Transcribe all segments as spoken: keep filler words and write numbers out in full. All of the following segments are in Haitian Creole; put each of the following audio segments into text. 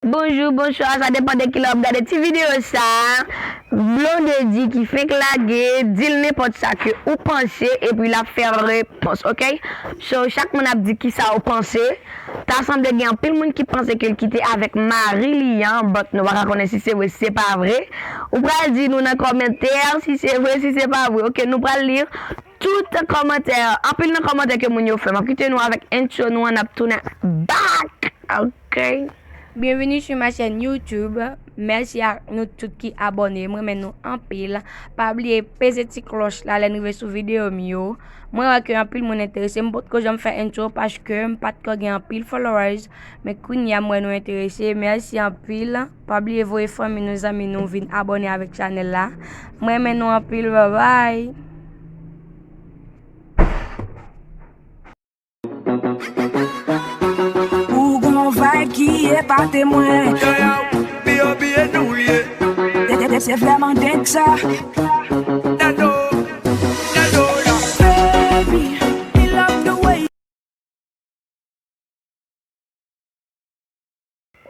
Bonjou, bonswa, sa depann de kilè w ap gade ti videyo sa. Blondedy ki fenk lage, di l nenpòt sa ke ou panse, epi l ap fè repons, oke? So, chak moun ap di kisa ou panse. Ta sanble gen anpil moun ki panse ke l kite avèk mari li an, but nou pa ka konnen si se vre, si se pa vre. Ou pral di nou nan kòmantè si se vre, si se pa vre. Oke, nou pral li tout kòmantè, anpil nan kòmantè ke moun yo fè. M ap kite nou avèk entwo nou an, n ap tounen back. Oke. Bienvenue sur ma chaîne YouTube. Mèsi a nou tout ki abòne. M renmen nou anpil. Pa bliye peze ti klòch la lè n rive sou videyo m yo. Mwen wè ke anpil moun enterese. M potko janm fè entwo paske m pa t ko gen anpil followers. Men kounye a m wè nou enterese. Mèsi anpil. Pa bliye voye fanmi nou, zanmi nou vin abòne avèk chanèl la. M renmen nou anpil. Babay. Ou gon vibe ki epate mwen. Yo, yo, B O B e nou l ye. Se vrèman denk sa. Nado, Nado, yo. Baby, me love the way.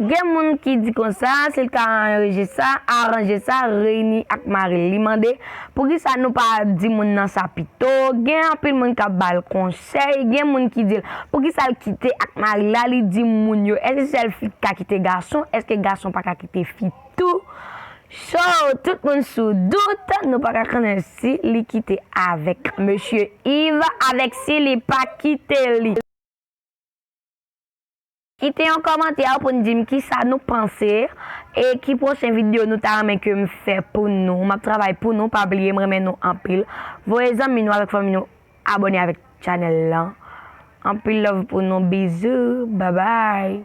Gen moun ki di konsa, si l ka aranje sa, aranje sa, reyini ak mari l. Li mande, poukisa nou pa di moun nan sa pito? Gen anpil moun k ap ba l konsèy, gen moun ki di l, poukisa l kite ak mari l la, li di moun yo, èske sèl fi k ka kite gason, èske gason pa ka kite fi tou? So, tout moun sou dout, nou pa ka konnen si li kite avèk mesye Yves, avèk si li pa kite li. Kite yon kòmantè pou n di m kisa nou panse e ki pwochen videyo nou ta renmen ke m fè pou nou. M ap travay pou nou, pa bliye m renmen nou anpil. Voye zanmi nou avèk fanmi nou abòne avèk chanèl lan. Anpil love pou nou, bizou, babay.